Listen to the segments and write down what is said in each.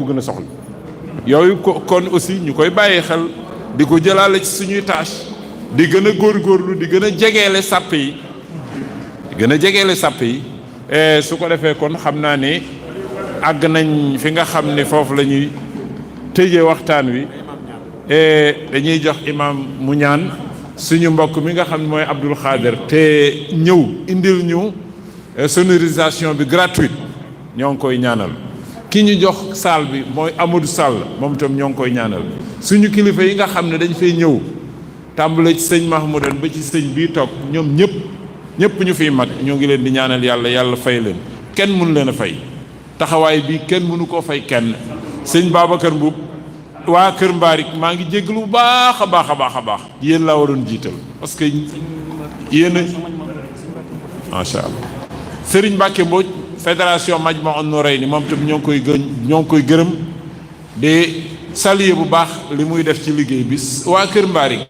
gën a soxla yooyu kon aussi ñu koy bàyyee xel di ko jëlaale ci suñuy tâche di gën a góorgóorlu di gën a jegeele sàpp yi su ko defee kon xam naa ne àgg nañ fi nga xam ne foofu la ñuy tëjee waxtaan wi dañuy jox imam mu ñaan suñu mbokk mi nga xam ne mooy Abdoul Khader te ñëw indil ñu sonorisation bi gratuite ñoo ngi koy ñaanal ki ñu jox salle bi mooy Amadou Sall moom itam ñoo ngi koy ñaanal suñu kilifa yi nga xam ne dañ fay ñëw tàmbale ci sëñ Mahmoudan ba ci sëñ bii toog ñoom ñëpp ñu fiy mag ñoo ngi leen di ñaanal yàlla fay leen kenn mënu leen a fay taxawaay bi kenn mënu koo fay kenn sëñ Babacar Mbuub waa Kër Mbaarik maa ngi jéggalu bu baax a baax yéen laa waroon jiital parce que yéen a macha allah Serigne Mbacke Mbodj fédération Majmahun Nurayni moom tam ñoo ngi koy gërëm de saluer bu baax li muy def ci liggéey bi waa Kër Mbaarik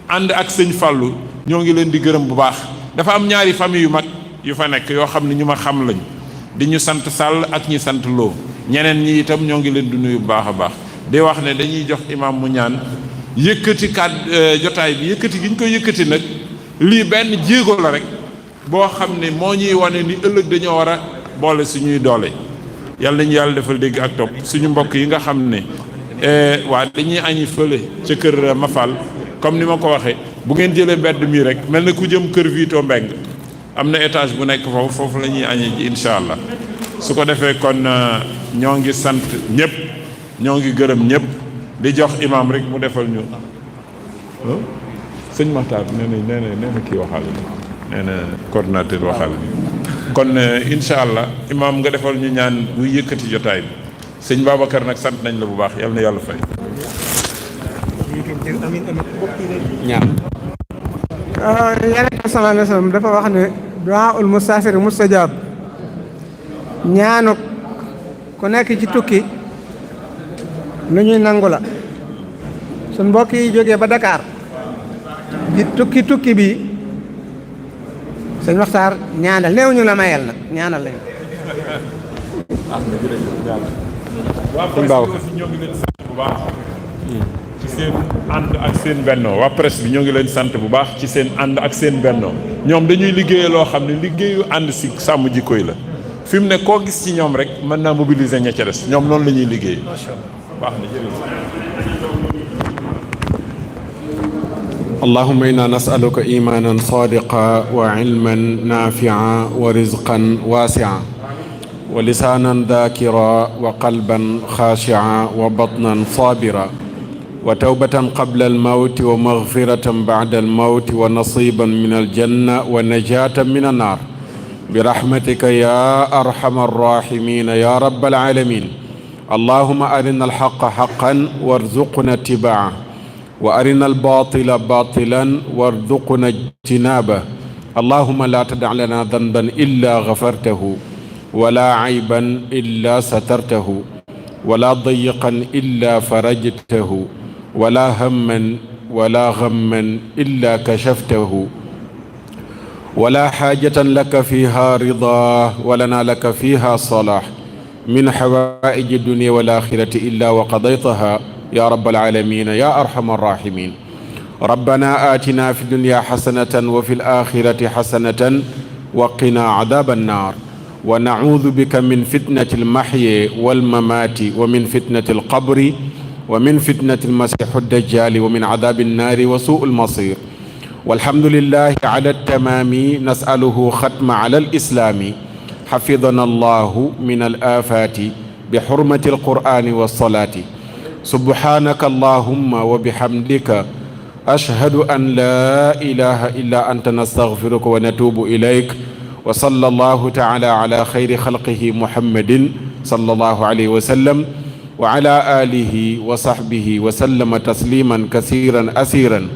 ànd ak sëñ Fallou ñoo ngi leen di gërëm bu baax dafa am ñaari famille yu mag yu fa nekk yoo xam ne ñu ma xam lañ di ñu sant Sall ak ñi sant Lo ñeneen ñi itam ñoo ngi leen di nuyu bu baax a baax di wax ne dañuy jox imam mu ñaan yëkkati jotaay bi yëkkati gi ñu koy yëkkati nag lii benn jéego la rek boo xam ne moo ñuy wane ni ëllëg dañoo war a boole suñuy doole yàlla nañu yàlla defal dégg ak topp suñu mbokk yi nga xam ne waa dañuy añi fële ca kër Mafal comme ni ma ko waxee bu ngeen jëlee mbedd mii rek mel na ku jëm kër Vito Mbeng am na étage bu nekk foofu la ñuy añi ji incha allah su ko defee kon ñoo ngi sant ñëpp ñoo ngi gërëm ñëpp di jox imam rek mu defal ñu sëñ Maxtaar nee na kii waxal nee na coordinateur waxal kon incha allah imam nga defal ñu ñaan buy yëkkati jotaay bi sëñ Babacar nag sant nañ la bu baax yal na yàlla fay ñaan yonent bi sallallahu alayhi wa sallam dafa wax ne du'aa'ul musaafir mustajaab ñaanu ku nekk ci tukki lu ñuy nangu la suñ mbokk yi jógee ba Dakar di tukki bi sëñ Maxtaar ñaanal néew ñu la mayel nag ñaanal lañu ñoo ngi leen sant bu baax ci seen ànd ak seen bennoo waa presse bi ñoo ngi leen sant bu baax ci seen ànd ak seen bennoo ñoom dañuy liggéeye loo xam ne liggéeyu ànd si sàmm jikko yi la fi mu ne koo gis ci ñoom rek mën naa mobiliser ña ca des ñoom noonu la ñuy liggéey baax na jërëjëf اللهم إنا نسألك إيمانا صادقا وعلما نافعا ورزقا واسعا ولسانا ذاكرا وقلبا خاشعا وبطنا صابرا وتوبة قبل الموت ومغفرة بعد الموت ونصيبا من الجنة ونجاة من النار برحمتك يا أرحم الراحمين يا رب العالمين اللهم أرنا الحق حقا وارزقنا اتباعه وأرنا الباطل باطلا وارزقنا اجتنابه اللهم لا تدع لنا ذنبا إلا غفرته ولا عيبا إلا سترته ولا ضيقا إلا فرجته ولا هما ولا غما إلا كشفته ولا حاجة لك فيها رضا ولنا لك فيها صلاح من حوائج الدنيا والآخرة إلا وقضيتها يا رب العالمين يا أرحم الراحمين ربنا آتنا في الدنيا حسنة وفي الآخرة حسنة وقنا عذاب النار ونعوذ بك من فتنة المحيا والممات ومن فتنة القبر ومن فتنة المسيح الدجال ومن عذاب النار وسوء المصير والحمد لله على التمام نسأله ختم على الإسلام حفظنا الله من الآفات بحرمة القرآن والصلاة سبحانك اللهم وبحمدك أشهد أن لا إله إلا أنت نستغفرك ونتوب إليك وصلى الله تعالى على خير خلقه محمد صلى الله عليه وسلم وعلى آله وصحبه وسلم تسليما كثيرا أسيرا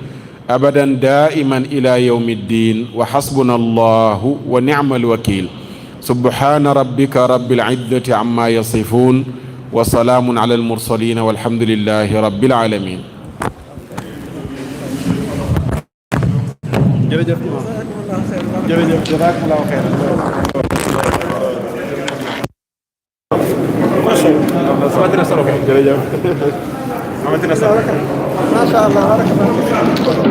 أبدا دائما إلى يوم الدين وحسبنا الله ونعم الوكيل سبحان ربك رب العزة عما يصفون وسلام على المرسلين والحمد لله رب العالمين jërëjëf jazakallahu xeyran macha allah solo jërëjëf amati na solo macha allah.